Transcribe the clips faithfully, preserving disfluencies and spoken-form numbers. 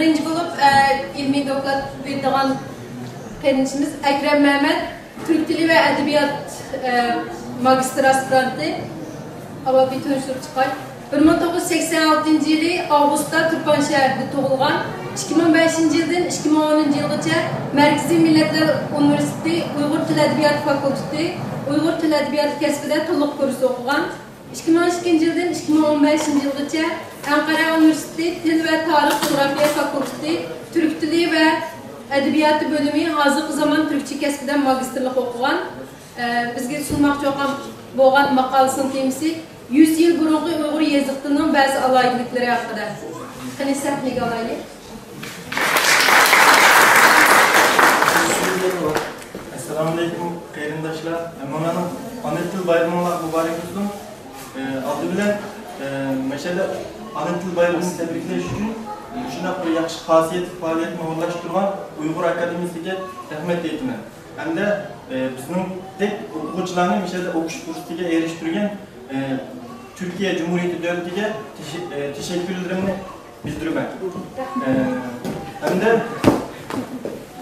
بىرىنچى بولۇپ، ئە، ئىلمىي دوكلات بېرىدىغان قېرىندىشىمىز ئەكرەم مەمەت، تۈرك تىلى ۋە ئەدەبىيات، ئە، ماگىستىر ئاسپىرانتى. ئاۋۋال بىر تونۇشتۇرۇپ چىقاي. بىر مىڭ توققۇز يۈز سەكسەن ئالتىنچى يىلى ئاۋغۇستتا تۇرپان شەھىرىدە تۇغۇلغان. ئىككى مىڭ بەشىنچى يىلدىن ئىككى مىڭ ئونىنچى يىلغىچە مەركىزىي مىللەتلەر ئۇنىۋېرسىتېتى ئۇيغۇر تىل ئەدەبىياتى فاكۇلتېتى، ئۇيغۇر تىل ئەدەبىياتى كەسپىدە تولۇق كۇرس ئوقۇغان. ئىككى مىڭ ئىككىنچى يىلدىن ئىككى مىڭ ئون بەشىنچى يىلغىچە ئەنقەرە ئۇنىۋېرسىتېتى تىل ۋە تارىخ جۇغراپىيە فاكۇلتېتى تۈرك تىلى ۋە ئەدەبىياتى بۆلۈمى ھازىرقى زامان تۈركچە كەسپىدە ماگىستىرلىق ئوقۇغان. ئە، بىزگە سۇنماقچى بولغان، بولغان ماقالىسىنىڭ تېمىسى يۈز يىل بۇرۇنقى ئۇيغۇر يېزىق تىلىنىڭ بەزى ئالاھىدىلىكلىرى ھەققىدە. قېنى، سەھنىگە ئالايلى. ئەسسالامۇئەلەيكۇم، قېرىنداشلار. ھەممىڭلارنىڭ ئانا تىل بايرىمىڭلار مۇبارەك بولسۇن. ئالدى بىلەن، مەشەدە ئانا تىل بايرىمىنى تەبرىكلەش ئۈچۈن شۇنداق بىر ياخشى خاسىيەتلىك پائالىيەتنى ئورۇنلاشتۇرغان ئۇيغۇر ئاكادېمىيىسىگە رەھمەت ئېيتىمەن. ھەمدە، بىزنىڭدەك ئوقۇغۇچىلارنى مەشەدە ئوقۇش پۇرسىتىگە ئېرىشتۈرگەن، تۈركىيە جۇمھۇرىيىتى دۆلىتىگە تەشە-، تەشەككۈرلىرىمنى بىلدۈرىمەن. ھەمدە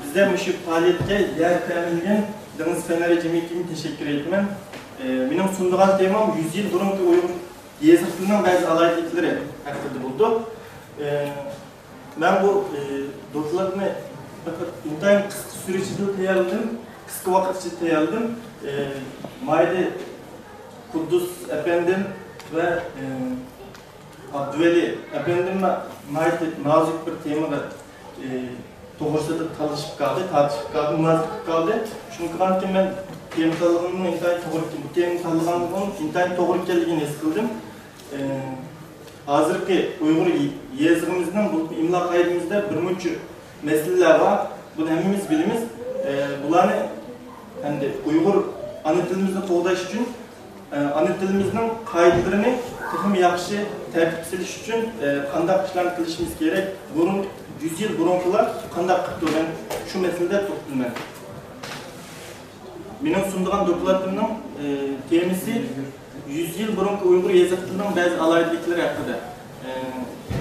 بىزدە مۇشۇ پائالىيەتكە يار تەمىنلىگەن دېڭىز فەنلىرى جەمئىيىتىگە تەشەككۈر ئېيتىمەن. مېنىڭ سۇنىدىغان تېمام يۈز يىل بۇرۇنقى ئۇيغۇر يېزىق تىلىنىڭ بەزى ئالاھىدىلىكلىرى ھەققىدە بولىدۇ. مەن بۇ دوكلاتنى پەقەت ئىنتايىن قىسقا سۈرە ئىچىدە تەييارلىدىم، قىسقا ۋاقىت ئىچىدە تەييارلىدىم. مايدى قۇددۇس ئەپەندىم ۋە ئابدۇۋەلى ئەپەندىم ناھايىتى نازۇك بىر تېمىغا، ئى، توغرىسىدا تالىشىپ قالدى، تارتىشىپ قالدى، مۇنازىرە قىلىپ قالدى. شۇنىڭغا قارىغاندىكىن مەن تېما تاللىغىنىمنىڭ ئىنتايىن توغرا، بۇ تېما تاللىغانلىقىم ئىنتايىن توغرا ئىكەنلىكىنى ھېس قىلدىم. ئى، ھازىرقى ئۇيغۇر يېزىقىمىزنىڭ، بولۇپمۇ ئىملا قائىدىمىزدە بىر مۇنچە مەسىلىلەر بار. بۇنى ھەممىمىز بىلىمىز. ئى، بۇلارنى ئەمدى ئۇيغۇر ئانا تىلىمىزنى قوغداش ئۈچۈن ئانا تىلىمىزنىڭ قائىدىلىرىنى تېخىمۇ ياخشى تەرتىپكە سېلىش ئۈچۈن قانداق ئىشلارنى قىلىشىمىز كېرەك؟ بۇرۇن، يۈز يىل بۇرۇنقىلار قانداق قىپتۇ؟ مەن شۇ مەسىلىدە توختىلىمەن. مېنىڭ سۇنىدىغان دوكلاتىمنىڭ تېمىسى يۈز يىل بۇرۇنقى ئۇيغۇر يېزىق تىلىنىڭ بەزى ئالاھىدىلىكلىرى ھەققىدە.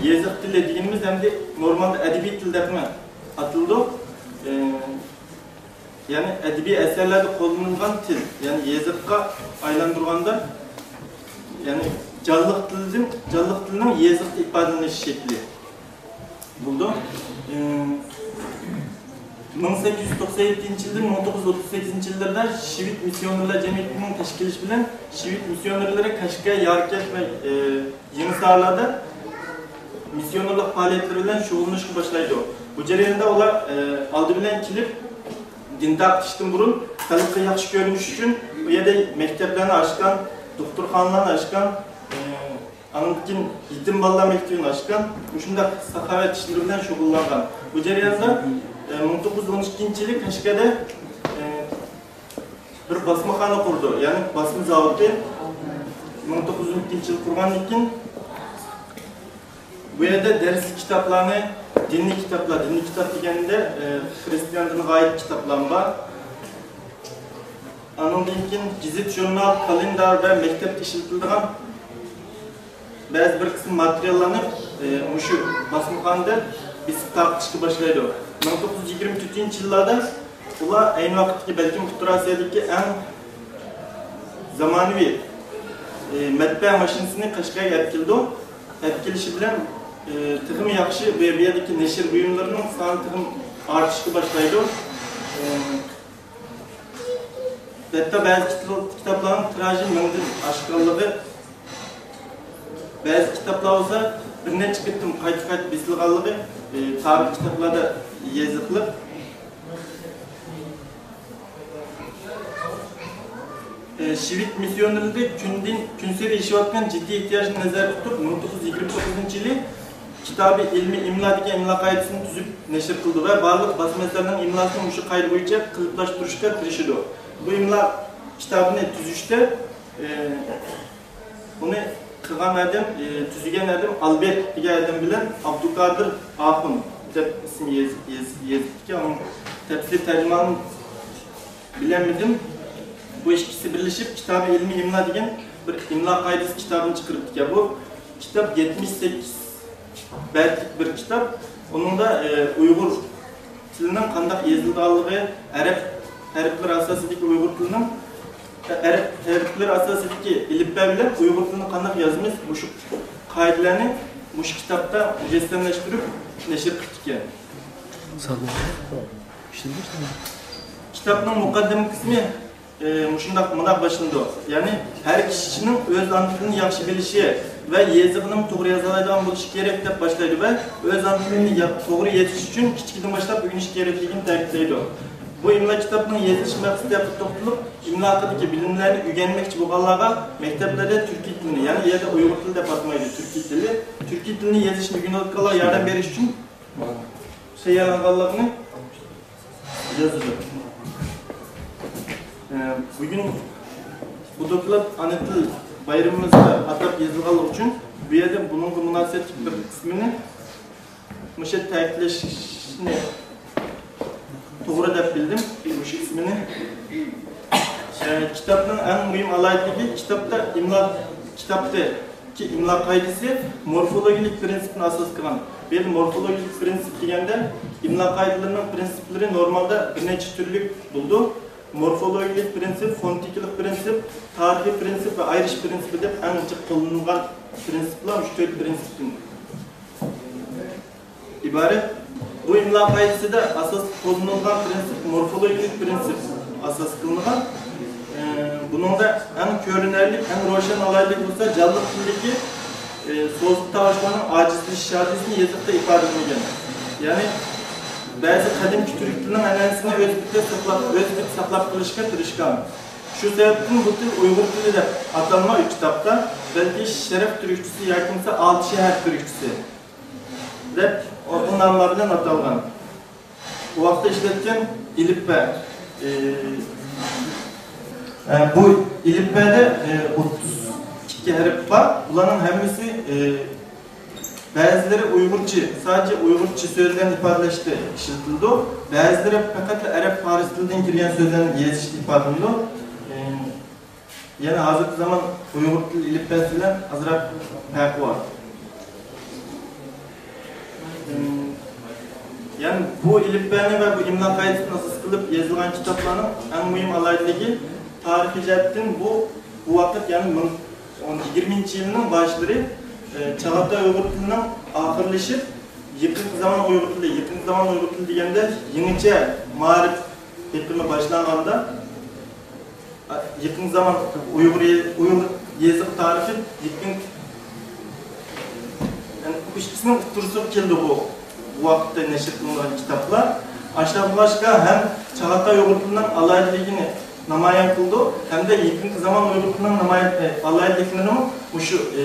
يېزىق تىلى دېگىنىمىز ئەمدى نورمالدا ئەدەبىي تىل دەپمۇ ئاتىلىدۇ. يەنى ئەدەبىي ئەسەرلەردە قوللىنىلغان تىل، يەنى يېزىققا ئايلاندۇرغاندا، يەنى جانلىق تىلدىن، جانلىق تىلنىڭ يېزىقتا ئىپادىلىنىش شەكلى بولىدۇ. ئى، مىڭ سەككىز يۈز توقسەن يەتتىنچى يىلدىن مىڭ توققۇز يۈز ئوتتۇز سەككىزىنچى يىللاردا شىۋېد مىسسىيونېرلار جەمئىيىتىنىڭ تەشكىللىشى بىلەن شىۋېد مىسسىيونېرلىرى كەشكە، ياركەنت ۋە، ئى، يېڭىسارلاردا مىسسىيونېرلىق پائالىيەتلىرى بىلەن شۇغۇللىنىشقا باشلايدۇ. بۇ جەرياندا ئۇلار، ئە، ئالدى بىلەن كېلىپ، دىن تارقىتىشتىن بۇرۇن خەلققە ياخشى كۆرۈنۈش ئۈچۈن بۇ يەردە مەكتەپلەرنى ئاچقان، دوختۇرخانىلارنى ئاچقان، ئە، ئاندىن كېيىن يېتىم بالىلار مەكتىۋىنى ئاچقان، مۇشۇنداق ساخاۋەت ئىشلىرى بىلەن شۇغۇللانغان. بۇ جەرياندا، ئە، مىڭ توققۇز يۈز ئون ئىككىنچى يىلى كەشكەدە، ئە، بىر باسمىخانا قۇردى، يەنى باسما زاۋۇتى. مىڭ توققۇز يۈز ئون ئىككىنچى يىل قۇرغاندىن كېيىن، بۇ يەردە دەرسلىك كىتابلارنى، دىنىي كىتابلار، دىنىي كىتاب دېگەندە، ئى، خىرىستىيان دىنىغا ئائىت كىتابلارمۇ بار. ئانىڭدىن كېيىن گېزىت، ژۇرنال، كالېندار ۋە مەكتەپتە ئىشلىتىلىدىغان بەزى بىر قىسىم ماتېرىياللارنى، ئى، مۇشۇ باسمىخانىدا بېسىپ تارقىتىشقا باشلايدۇ. مىڭ توققۇز يۈز يىگىرمە تۆتىنچى يىللاردا ئۇلار ئەينى ۋاقىتتىكى، بەلكىم ئوتتۇرا ئاسىيادىكى ئەڭ زامانىۋى، ئى، مەتبەئە ماشىنىسىنى قەشقەرگە ئەپ كېلىدۇ. ئەپ كېلىشى بىلەن، ئى، تېخىمۇ ياخشى بۇ، بۇ يەردىكى نەشر بۇيۇملىرىنىڭ سانى تېخىمۇ ئارتىشقا باشلايدۇ. ئى، ھەتتا بەزى كىتاب-، كىتابلارنىڭ تىراژى مىڭدىن ئاشقانلىقى، بەزى كىتابلار بولسا بىر نەچچە قېتىم قايتا-قايتا بېسىلغانلىقى، ئى، تارىخىي كىتابلاردا يېزىقلىق. ئى، شىۋېد مىسسىيونېرلىرى كۈندىن كۈنسېرى ئېشىۋاتقان جىددىي ئېھتىياجنى نەزەردە تۇتۇپ، مىڭ توققۇز يۈز يىگىرمە توققۇزىنچى يىلى كىتابى ئىلمىي ئىملا دېگەن ئىملا قائىدىسىنى تۈزۈپ نەشر قىلىدۇ ۋە بارلىق باسما ئەسەرلەرنىڭ ئىملاسىنى مۇشۇ قائىدە بويىچە قېلىپلاشتۇرۇشقا تىرىشىدۇ. بۇ ئىملا كىتابىنى تۈزۈشتە، ئى، ئۇنى قىلغان ئادەم، ئى، تۈزگەن ئادەم ئالبېرت دېگەن ئادەم بىلەن ئابدۇقادىر ئاخۇن دەپ ئىسىم يېز-، يېز-، يېزىپتىكەن. ئۇنىڭ تەپسىلىي تەرجىمىھالىنى بىلەلمىدىم. بۇ ئىككىسى بىرلىشىپ كىتابى ئىلمىي ئىملا دېگەن بىر ئىملا قائىدىسى كىتابىنى چىقىرىپتىكەن. بۇ كىتاب يەتمىش سەككىز بەتلىك بىر كىتاب. ئۇنىڭدا، ئە، ئۇيغۇر تىلىنىڭ قانداق يېزىلىدىغانلىقى، ئەرەب ھەرپلىرى ئاساسىدىكى ئۇيغۇر تىلىنىڭ، ئەرەب ھەرپلىرى ئاساسىدىكى ئېلىپبە بىلەن ئۇيغۇر تىلىنى قانداق يازىمىز، مۇشۇ قائىدىلەرنى مۇشۇ كىتابتا مۇجەسسەملەشتۈرۈپ نەشر قىپتىكەن. كىتابنىڭ مۇقەددىمە قىسمى ئى، مۇشۇنداق، مۇنداق باشلىنىدۇ. يەنى، ھەر كىشىنىڭ ئۆز ئانا تىلىنى ياخشى بىلىشى ۋە يېزىقىنىمۇ توغرا يازالايدىغان بولۇشى كېرەك، دەپ باشلايدۇ ۋە ئۆز ئانا تىلىنى يا-، توغرا يېزىش ئۈچۈن كىچىكىدىن باشلاپ ئۆگىنىش كېرەكلىكىنى تەكىتلەيدۇ. بۇ ئىملا كىتابىنىڭ يېزىلىش مەقسىتى ھەققىدە توختىلىپ، ئىملا ھەققىدىكى بىلىملەرنى ئۆگەنمەكچى بولغانلارغا مەكتەپلەردە تۈركىي تىلنى، يەنى ئۇ يەردە ئۇيغۇر تىلى دەپ ئاتىمايدۇ، تۈركىي تىلى، تۈركىي تىلنى يېزىشنى ئۆگىنىۋاتقانلارغا ياردەم بېرىش ئۈچۈن تەييارلانغانلىقىنى يازىدۇ. ئە، بۈگۈن بۇ دوكلات ئانا تىل بايرىمىمىزغا ئاتاپ يېزىلغانلىقى ئۈچۈن، بۇ يەردە بۇنىڭغا مۇناسىۋەتلىك بىر قىسمىنى مۇشۇ تەكىتلەشنى توغرا دەپ بىلدىم. مۇشۇ قىسمىنى. ئە، كىتابنىڭ ئەڭ مۇھىم ئالاھىدىلىكى، كىتابتا ئىملا، كىتابتا كى ئىملا قائىدىسى مورفولوگىيەلىك پىرىنسىپنى ئاساس قىلغان. بۇ يەردە مورفولوگىيەلىك پىرىنسىپ دېگەندە، ئىملا قائىدىلىرىنىڭ پىرىنسىپلىرى نورمالدا بىر نەچچە تۈرلۈك بولىدۇ. مورفولوگىيەلىك پىرىنسىپ، فونېتىكىلىق پىرىنسىپ، تارىخىي پىرىنسىپ ۋە ئايرىش پىرىنسىپى دەپ ئەڭ جىق قوللىنىلغان پىرىنسىپلار مۇشۇ تۆت پىرىنسىپتىن ئىبارەت. بۇ ئىملا قائىدىسىدە ئاساسلىق قوللىنىلغان پىرىنسىپ مورفولوگىيەلىك پىرىنسىپ ئاساس قىلىنغان. ئى، بۇنىڭدا ئەڭ كۆرۈنەرلىك، ئەڭ روشەن ئالاھىدىلىك بولسا جانلىق تىلدىكى، ئى، سوزۇق تاۋۇشلارنىڭ ئاجىزلىشىش ھادىسىسىنى يېزىقتا ئىپادىلىمىگەن. يەنى بەزى قەدىمكى تۈرك تىلىنىڭ ئەنئەنىسىنى ئۆز پېتىدە ساقلاپ، ئۆز پېتىدە ساقلاپ قېلىشقا تىرىشقان. شۇ سەۋەبتىن بۇ تىل ئۇيغۇر تىلى دەپ ئاتالماي كىتابتا، بەلكى شەرق تۈركچىسى ياكى بولمىسا ئالتە شەھەر تۈركچىسى دەپ ئۇ، ئۇ ناملار بىلەن ئاتالغان. ئۇ ۋاقىتتا ئىشلەتكەن ئېلىپبە، ئى، ئە، بۇ ئېلىپبەدە، ئى، ئوتتۇز ئىككى ھەرپ بار. بۇلارنىڭ ھەممىسى، ئى، بەزىلىرى ئۇيغۇرچە، سادىچە ئۇيغۇرچە سۆزلەرنى ئىپادىلەشتە ئىشلىتىلىدۇ. بەزىلىرى پەقەتلا ئەرەب، پارس تىلىدىن كىرگەن سۆزلەرنى يېزىشتا ئىپادىلىنىدۇ. ئى، يەنى ھازىرقى زامان ئۇيغۇر تىل ئېلىپبەسى بىلەن ئازراق پەرقى بار. يەنى بۇ ئېلىپبەنى ۋە بۇ ئىملا قائىدىسىنى ئاساس قىلىپ يېزىلغان كىتابلارنىڭ ئەڭ مۇھىم ئالاھىدىلىكى، تارىخىي جەھەتتىن بۇ، بۇ ۋاقىت، يەنى مىڭ، ئون، يىگىرمىنچى يىلنىڭ باشلىرى، ئى، چاغاتاي ئۇيغۇر تىلىنىڭ ئاخىرلىشىپ، يېقىنقى زامان ئۇيغۇر تىلى، يېقىنقى زامان ئۇيغۇر تىلى دېگەندە يېڭىچە مائارىپ ئېقىمى باشلانغاندا، يېقىنقى زامان ئۇيغۇر، ئۇيغۇر يېزىق تارىخى يېقىن، يەنى ئۇ ئىككىسىنىڭ ئوتتۇرىسىغا كېلىدۇ بۇ، بۇ ۋاقىتتا نەشر قىلىنغان كىتابلار. ئاشۇنداق بولغاچقا ھەم چاغاتاي ئۇيغۇر تىلىنىڭ ئالاھىدىلىكىنى نامايان قىلىدۇ، ھەمدە يېقىنقى زامان ئۇيغۇر تىلىنىڭ نامايان، ئە، ئالاھىدىلىكلىرىنىمۇ مۇشۇ، ئە،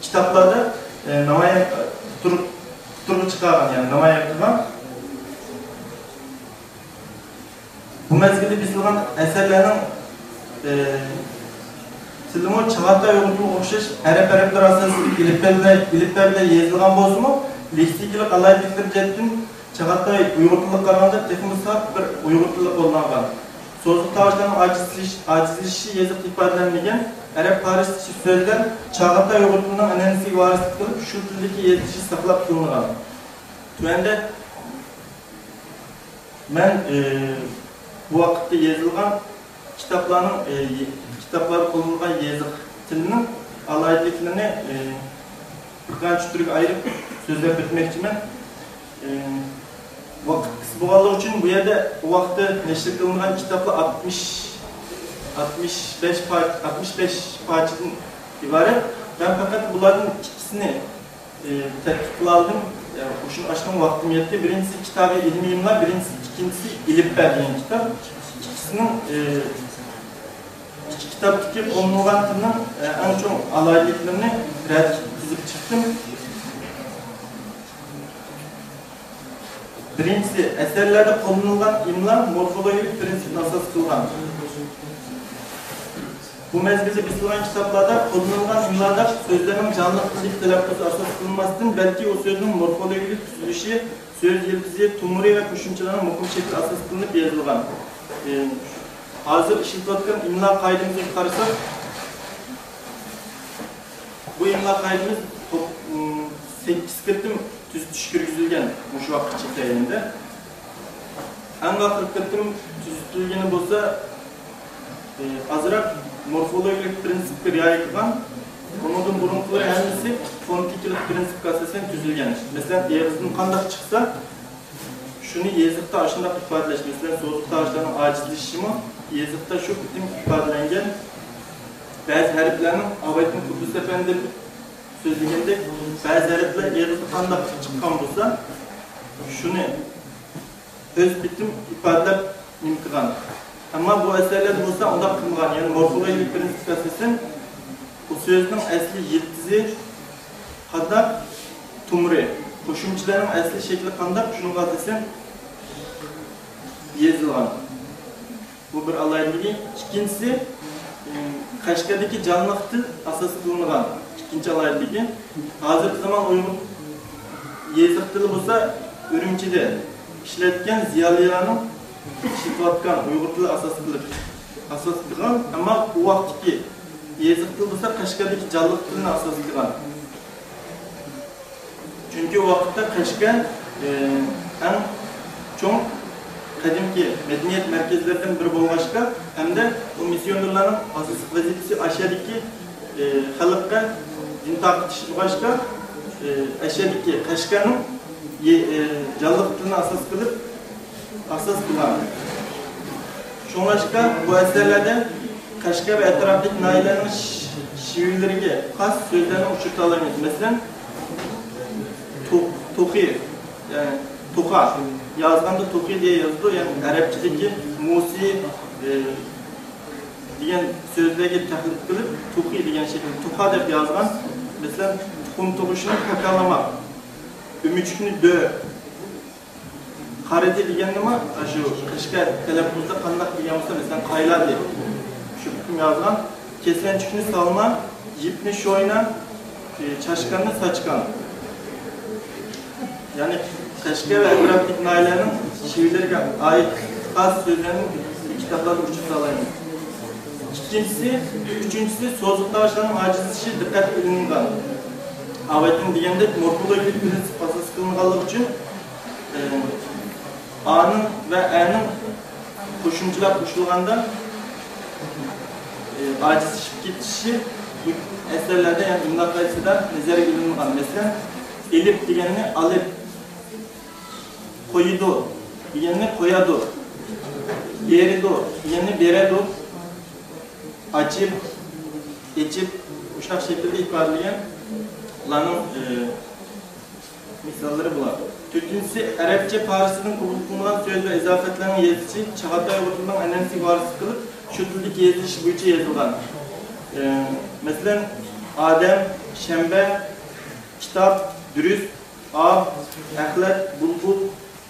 كىتابلاردا، ئە، نامايان، ئە، ئوتتۇرىغا چىقارغان، يەنى نامايان قىلغان. بۇ مەزگىلدە بېسىلغان ئەسەرلەرنىڭ، ئى، تىلىمۇ چاغاتاي ئۇيغۇر تىلىغا ئوخشاش ئەرەب ھەرپلىرى ئاساسىدا ئېلىپبە بىلەن، ئېلىپبە بىلەن يېزىلغان بولسىمۇ، لېكسىكىلىق ئالاھىدىلىكلىرى جەھەتتىن چاغاتاي ئۇيغۇر تىلىغا قارىغاندا تېخىمۇ ساپ بىر ئۇيغۇر تىلى قوللانغان. سوزۇق تاۋۇشلارنىڭ ئاجىزلىشىش، ئاجىزلىشىشى يېزىقتا ئىپادىلەنمىگەن، ئەرەب پارسچە سۆزلەر چاغاتاي ئۇيغۇر تىلىنىڭ ئەنئەنىسىگە ۋارىسلىق قىلىپ، شۇ تىلدىكى يېزىلىشى ساقلاپ قېلىنغان. تۆۋەندە مەن، ئى، بۇ ۋاقىتتا يېزىلغان كىتابلارنىڭ، ئى، كىتابلاردا قوللىنىلغان يېزىق تىلىنىڭ ئالاھىدىلىكلىرىنى، ئى، بىر قانچە تۈرگە ئايرىپ سۆزلەپ ئۆتمەكچىمەن. ئى، ۋاقىت قىس بولغانلىقى ئۈچۈن بۇ يەردە ئۇ ۋاقىتتا نەشر قىلىنغان كىتابلار ئاتمىش، ئاتمىش بەش پار-، ئاتمىش بەش پارچىدىن ئىبارەت. مەن پەقەت بۇلاردىن ئىككىسىنى ئى، تەتقىق قىلالىدىم. ئى، ئۇشۇ، ئاشۇنىڭ ۋاقتىم يەتتى. بىرىنچىسى كىتابى ئىلمىي ئىملا، بىرىنچىسى، ئىككىنچىسى ئېلىپبە دېگەن كىتاب. ئىككىسىنىڭ، ئى، ئىككى كىتابتىكى قوللىنىلغان تىلنىڭ، ئى، ئەڭ چوڭ ئالاھىدىلىكلىرىنى بىرەر تىزىپ چىقتىم. بىرىنچىسى، ئەسەرلەردە قوللىنىلغان ئىملا مورفولوگىيەلىك پىرىنسىپنى ئاساس قىلغان. بۇ مەزگىلدە بېسىلغان كىتابلاردا قوللىنىلغان ئىملادا سۆزلەرنىڭ جانلىق تىلدىكى تەلەپپۇزى ئاساس قىلىنماستىن، بەلكى ئۇ سۆزنىڭ مورفولوگىيەلىك تۈزۈلۈشى، سۆز يىلتىزى، تومۇرى ۋە قوشۇمچىلارنىڭ مۇقىم شەكلى ئاساس قىلىنىپ يېزىلغان. ئى، ھازىر ئىشلىتىۋاتقان ئىملا قائىدىمىزگە قارىساق، بۇ ئىملا قائىدىمىز توق-، ئىم، سەككىز قېتىم تۈزىتىش كىرگۈزۈلگەن مۇشۇ ۋاقىتقىچە كەينىدە. ئەڭ ئاخىرقى قېتىم تۈزىتىلگىنى بولسا، ئازراق مورفولوگىيەلىك پىرىنسىپكە رىئايە قىلغان، ئۇنىڭدىن بۇرۇنقىلىرى ھەممىسى فونېتىكىلىق پىرىنسىپكە ئاساسەن تۈزۈلگەن. مەسىلەن، ئېغىزدىن قانداق چىقسا، شۇنى يېزىقتا ئاشۇنداق ئىپادىلەش. مەسىلەن، سوزۇق تاۋۇشلارنىڭ ئاجىزلىشىشىمۇ يېزىقتا شۇ پېتىم ئىپادىلەنگەن. بەزى ھەرپلەرنىڭ ئابايتىن قۇددۇس ئەپەندى سۆزلىگەندەك، بەزى ھەرپلەر ئېغىزدا قانداق چىققان بولسا، شۇنى ئۆز پېتىم ئىپادىلەپ نېمە قىلغان. ئەمما بۇ ئەسەرلەردە بولسا ئۇنداق قىلمىغان، يەنى مورفولوگىيەلىك پىرىنسىپكە ئاساسەن ئۇ سۆزنىڭ ئەسلى يىلتىزى قانداق، تۇمرى، قوشۇمچىلارنىڭ ئەسلى شەكلى قانداق، شۇنىڭغا ئاساسەن يېزىلغان. بۇ بىر ئالاھىدىلىكى. ئىككىنچىسى، ئىم، قەشقەردىكى جانلىق تىل ئاساس قىلىنغان. ئىككىنچى ئالاھىدىلىكى، ھازىرقى زامان ئۇيغۇر يېزىق تىلى بولسا ئۈرۈمچىدە ئىشلەتكەن زىيالىيلارنىڭ ئىشلىتىۋاتقان ئۇيغۇر تىلى ئاساس قىلىپ، ئاساس قىلغان، ئەمما ئۇ ۋاقىتتىكى يېزىق تىلى بولسا قەشقەردىكى جانلىق تىلىنى ئاساس قىلغان. چۈنكى ئۇ ۋاقىتتا قەشقەر، ئى، ئەڭ چوڭ قەدىمكى مەدەنىيەت مەركەزلىرىدىن بىرى بولغاچقا، ھەمدە ئۇ مىسسىيونېرلارنىڭ ئاساسلىق ۋەزىپىسى ئاشەدىكى، ئى، خەلققە دىن تارقىتىش بولغاچقا، ئى، ئەشەدىكى قەشقەرنىڭ يې-، ئى، جانلىق تىلىنى ئاساس قىلىپ، ئاساس قىلغان. شۇڭلاشقا بۇ ئەسەرلەردە قەشقەر ۋە ئەتراپتىكى ناھىيەلەرنىڭ ش-، شېۋىلىرىگە خاس سۆزلەرنى ئۇچرىتالايمىز. مەسىلەن، تو-، توخى، يەنى توخا، يازغاندا توخى دېيە يازىدۇ، يەنى ئەرەبچىدىكى مۇسى، ئى، دېگەن سۆزلەرگە تەقلىد قىلىپ، توخى دېگەن شەكىلدە توخا دەپ يازغان. مەسىلەن، تۇخۇم تۇغۇشنى كاكالىماق، ئۆمۈچۈكنى دۆ، قارىدى دېگەننىمۇ شۇ قەشقەر تەلەپپۇزدا قانداق دېگەن بولسا، مەسىلەن، قايلادى. شۇ پېتىم يازغان. كەسلەنچۈكنى سالما، يىپنى شوينا، ئى، چاشقاننى ساچقان. يەنى قەشقەر ۋە ئەتراپتىكى ناھىيەلەرنىڭ شېۋىلىرىگە ئائىت خاس سۆزلەرنى كىتابلاردا ئۇچرىتالايمىز. ئىككىنچىسى، ئۈچىنچىسى، سوزۇق تاۋۇشلارنىڭ ئاجىزلىشىشى دىققەتكە ئېلىنغان. ئاۋۋالدىن دېگەندەك، مورفولوگىيەلىك پىرىنسىپ ئاساس قىلىنغانلىقى ئۈچۈن، ئى، ئانىڭ ۋە ئەنىڭ قوشۇمچىلار قوشۇلغاندا، ئى، ئاجىزلىشىپ كېتىشى بۇ ئەسەرلەردە، يەنى ئىملا قائىدىسىدە نەزەرگە ئېلىنغان. مەسىلەن، ئېلىپ دېگەننى ئالىپ، قويىدۇ دېگەننى قويادۇ، بېرىدۇ دېگەننى بېرەدۇ، ئاچىپ، ئېچىپ، مۇشۇنداق شەكىلدە ئىپادىلىگەن ئۇلارنىڭ، ئى، مىساللىرى بۇلار. تۆتىنچىسى، ئەرەبچە پارسچىدىن قوبۇل قىلىنغان سۆز ۋە ئىزاپەتلەرنىڭ يېزىلىشى چاغاتاي ئۇيغۇر تىلىنىڭ ئەنئەنىسىگە ۋارىسلىق قىلىپ، شۇ تىلدىكى يېزىلىش بويىچە يېزىلغان. ئى، مەسىلەن، ئادەم، شەنبە، كىتاب، دۈرۈست، ئاۋ، ئەخلەت، بۇلبۇل،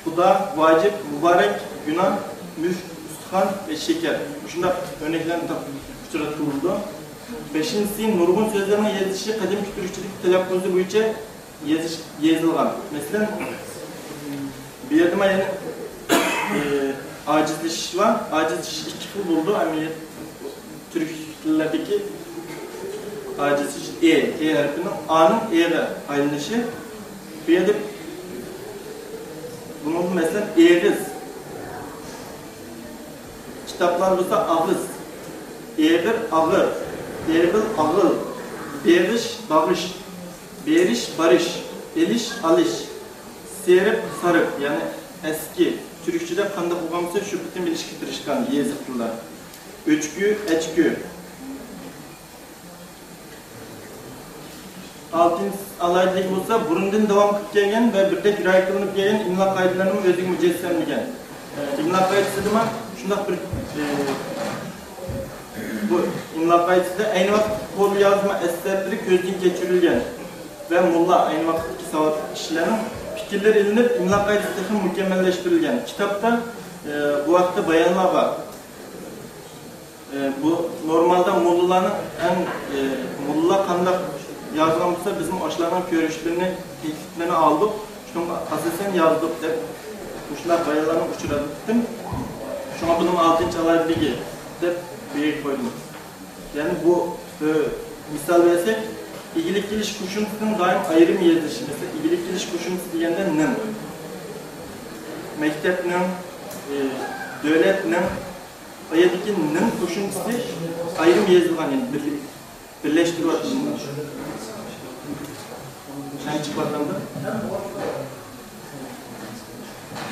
خۇدا، ۋاجىپ، مۇبارەك، گۇناھ، مۈشۈك، ئۇستىخان ۋە شېكەر. مۇشۇنداق ئۆرنەكلەرنى تاپ-، ئۇچراتقىلى بولىدۇ. بەشىنچىسى، نۇرغۇن سۆزلەرنىڭ يېزىلىشى قەدىمكى تۈركچىلىك تەلەپپۇزى بويىچە يېزىش، يېزىلغان. مەسىلەن، بۇ يەردە مانا يەنە، ئى، ئاجىزلىشىش بار. ئاجىزلىشىش ئىككى خىل بولىدۇ. ئەمەلىيەت تۈرك تىللىرىدىكى ئاجىزلىشىش ئې، ئې ھەرپىنىڭ ئانىڭ ئېغا ئايلىنىشى. بۇ يەردە بۇنىڭدىن مەسىلەن، ئېغىز. كىتابلار بولسا ئاغىز. ئېغىر، ئاغىر. ئېغىل، ئاغىل. بېغىش، باغىش. بېرىش، بارىش. ئېلىش، ئالىش. سېرىق، سارىق. يەنى ئەسكى. تۈركچىدە قانداق بولغان بولسا، شۇ پېتىم ئېلىشقا تىرىشقان يېزىق تىللار. ئۆچكە، ئەچكە. ئالتىنچى ئالاھىدىلىكى بولسا، بۇرۇندىن داۋام قىلىپ كەلگەن ۋە بىردەك رىئايە قىلىنىپ كەلگەن ئىملا قائىدىلىرىنىمۇ ئۆزىگە مۇجەسسەملىگەن. ئىملا قائىدىسىدىمۇ شۇنداق بىر، ئى، بۇ ئىملا قائىدىسىدە ئەينى ۋاقىتتا قول يازما ئەسەرلىرى كۆزدىن كەچۈرۈلگەن ۋە موللا، ئەينى ۋاقىتتىكى ساۋاتلىق كىشىلەرنىڭ پىكىرلىرى ئېلىنىپ، ئىملا قائىدىسى تېخىمۇ مۇكەممەللەشتۈرۈلگەن. كىتابتا، ئى، بۇ ھەقتە بايانلار بار. ئى، بۇ نورمالدا موللىلارنىڭ ئەڭ، ئى، موللىلار قانداق يازغان بولسا، بىزمۇ ئاشۇلارنىڭ كۆرۈشلىرىنى، تەكلىپلىرىنى ئالدۇق، شۇنىڭغا ئاساسەن يازدۇق دەپ مۇشۇنداق بايانلارنى ئۇچراتتىم. شۇڭا بۇنىڭ ئالتىنچى ئالاھىدىلىكى دەپ بۇ يەرگە قويدۇم. يەنى بۇ، ئى، مىسال بەرسەك، ئىگىلىك كېلىش قوشۇمچىسىنىڭ دائىم ئايرىم يېزىلىشى. مەسىلەن، ئىگىلىك كېلىش قوشۇمچىسى دېگەندە نىڭ، مەكتەپنىڭ، ئى، دۆلەتنىڭ، ئۇ يەردىكى نىڭ قوشۇمچىسى ئايرىم يېزىلغان، يەنى بىرلىك-، بىرلەشتۈرۈۋاتىدۇ. چۈشەنچە چىقىۋاتامدۇ؟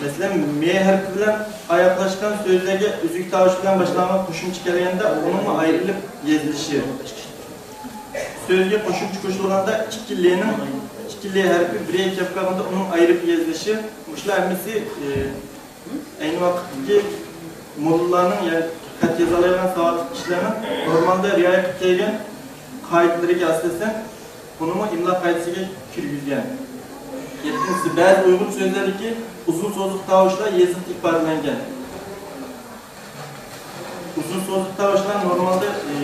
مەسىلەن، مې ھەرپى بىلەن ئاياغلاشقان سۆزلەرگە ئۈزۈك تاۋۇش بىلەن باشلانغان قوشۇمچە كەلگەندە، ئۇنىڭمۇ ئايرىلىپ يېزىلىشى. سۆزگە قوشۇمچە قوشۇلغاندا، ئىككى لېنىڭ، ئىككى لې ھەرپى بىر يەرگە كەپ قالغاندا، ئۇنىڭ ئايرىپ يېزىلىشى. مۇشۇلار ھەممىسى، ئى، ئەينى ۋاقىتتىكى موللىلارنىڭ، يەنى خەت يازالايدىغان ساۋاتلىق كىشىلەرنىڭ نورمالدا رىئايە قىلىپ كەلگەن قائىدىلىرىگە ئاساسەن، بۇنىمۇ ئىملا قائىدىسىگە كىرگۈزگەن. يەتتىنچىسى، بەزى ئۇيغۇر سۆزلەردىكى ئۇزۇن سوزۇق تاۋۇشلار يېزىقتا ئىپادىلەنگەن. ئۇزۇن سوزۇق تاۋۇشلار نورمالدا، ئى،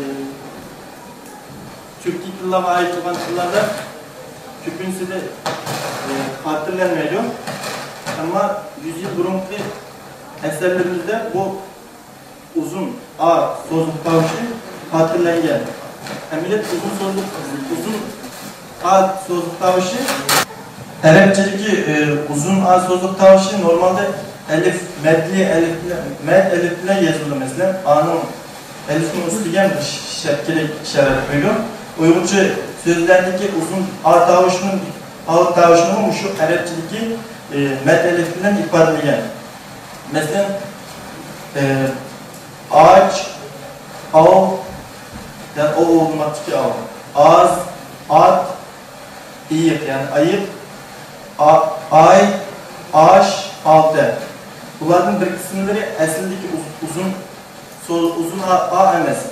تۈركىي تىللارغا ئائىت بولغان تىللاردا كۆپىنچىسىدە، ئى، خاتىرىلەنمەيدۇ. ئەمما يۈز يىل بۇرۇنقى ئەسەرلىرىمىزدە بۇ ئۇزۇن ئا سوزۇق تاۋۇشى خاتىرىلەنگەن. ئەمەلىيەتتە ئۇزۇن سوزۇق، ئۇزۇن ئا سوزۇق تاۋۇشى، ئەرەبچىدىكى، ئى، ئۇزۇن ئا سوزۇق تاۋۇشى نورمالدا ئەلىف، مەدلى ئەلىف بىلەن، مەد ئەلىف بىلەن يېزىلىدۇ. مەسىلەن، ئانىڭ ئەلىفنىڭ ئۈستىگە شەپكىلىك ئىشارەت قويىدۇ. ئۇيغۇرچە سۆزلەردىكى ئۇزۇن ئا تاۋۇشىنىڭ، ئا تاۋۇشىنىمۇ مۇشۇ ئەرەبچىدىكى، ئى، مەد ئەلىف بىلەن ئىپادىلىگەن. مەسىلەن، ئى، ئاچ، ئاۋ، يەنى ئوۋ بولماقتىكى ئاۋ. ئاز، ئات، ئېيىق، يەنى ئايىق، ئا-، ئاي، ئاش، ئالتە. بۇلاردىن بىر قىسىملىرى ئەسلىدىكى ئۇز-، ئۇزۇن، سو-، ئۇزۇن ئا، ئا ئەمەس.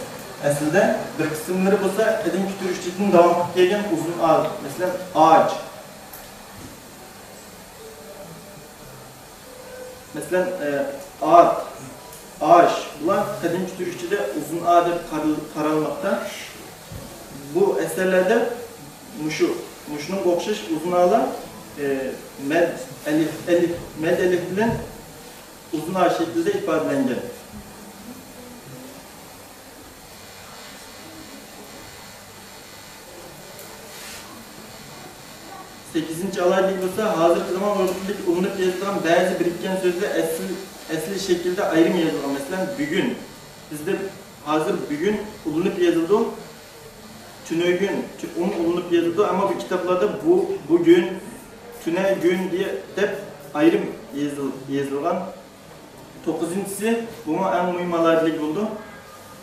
ئەسلىدە بىر قىسىملىرى بولسا قەدىمكى تۈركچىدىن داۋام قىلىپ كەلگەن ئۇزۇن ئا. مەسىلەن، ئاچ. مەسىلەن، ئە، ئات، ئاش، بۇلار قەدىمكى تۈركچىدە ئۇزۇن ئا دەپ قارىل-، قارالماقتا. بۇ ئەسەرلەردە مۇشۇ، مۇشۇنىڭغا ئوخشاش ئۇزۇن ئالار، ئە، مەد ئەلىف، ئەلىف، مەد ئەلىف بىلەن ئۇزۇن ئا شەكلىدە ئىپادىلەنگەن. سەككىزىنچى ئالاھىدىلىك بولسا، ھازىرقى زامان ئۇيغۇر تىلىدىكى ئۇلىنىپ يېزىلىدىغان بەزى بىرىككەن سۆزلەر ئەسلى، ئەسلى شەكىلدە ئايرىم يېزىلغان. مەسىلەن، بۈگۈن. بىزدە ھازىر بۈگۈن ئۇلىنىپ يېزىلىدۇ. تۈنۈگۈن، تۈ-، ئۇن ئۇلىنىپ يېزىلىدۇ. ئەمما بۇ كىتابلاردا بۇ، بۈگۈن، تۈنۈگۈن دېيە-، دەپ ئايرىم يېزىل-، يېزىلغان. توققۇزىنچىسى، بۇمۇ ئەڭ مۇھىم ئالاھىدىلىك بولىدۇ.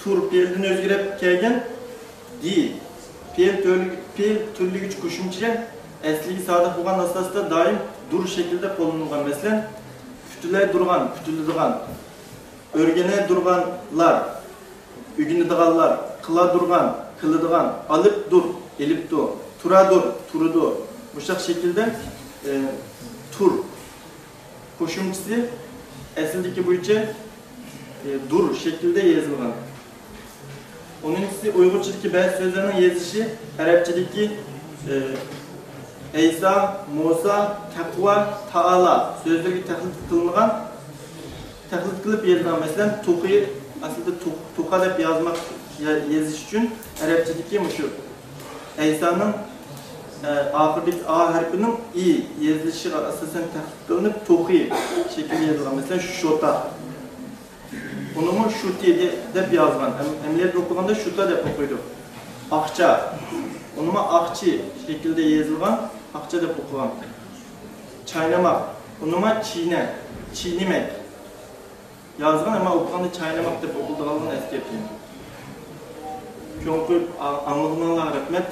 تۇر پېئىلدىن ئۆزگىرىپ كەلگەن دى. پېئىل تۈرلىگۈ-، پېئىل تۈرلىگۈچ قوشۇمچە ئەسلىگە سادىق بولغان ئاساستا دائىم دۇر شەكلىدە قوللىنىلغان. مەسىلەن، پۈتۈلەيدۇرغان، پۈتۈلىدىغان، ئۆگىنەيدۇرغانلار، ئۆگىنىدىغانلار، قىلادۇرغان، قىلىدىغان، ئالىپدۇر، ئېلىپتۇ، تۇرادۇر، تۇرىدۇ. مۇشۇنداق شەكىلدە، ئى، تۇر قوشۇمچىسى ئەسلىدىكى بويىچە، ئى، دۇر شەكلىدە يېزىلغان. ئونىنچىسى، ئۇيغۇرچىدىكى بەزى سۆزلەرنىڭ يېزىلىشى ئەرەبچىدىكى، ئى، ئەيسا، مۇسا، تەقۋا، تائالا سۆزلىرىگە تەقلىد قىلىنغان، تەقلىد قىلىپ يېزىلغان. مەسىلەن، توخۇ، ئەسلىدە تو-، توخا دەپ يازماق، يا-، يېزىش ئۈچۈن ئەرەبچىدىكى مۇشۇ ئەيسانىڭ، ئە، ئاخىرىدىكى ئا ھەرپىنىڭ ئى يېزىلىشىغا ئاساسەن تەقلىد قىلىنىپ، توخۇ شەكلىدە يېزىلغان. مەسىلەن، شوتا. ئۇنىمۇ شۇتى دە-، دەپ يازغان. ئەم-، ئەمەلىيەتتە ئوقۇغاندا شۇتا دەپ ئوقۇيدۇ. ئاقچا. ئۇنىمۇ ئاقچى شەكلىدە يېزىلغان، ئاقچا دەپ ئوقۇغان. چاينىماق. ئۇنىمۇ چىنە، چىنىمەك يازغان، ئەمما ئوقۇغاندا چاينىماق دەپ ئوقۇلىدىغانلىقىنى ئەسكەرتىمەن. چوڭقۇر ئا-، ئاڭلىغىنىڭلارغا رەھمەت.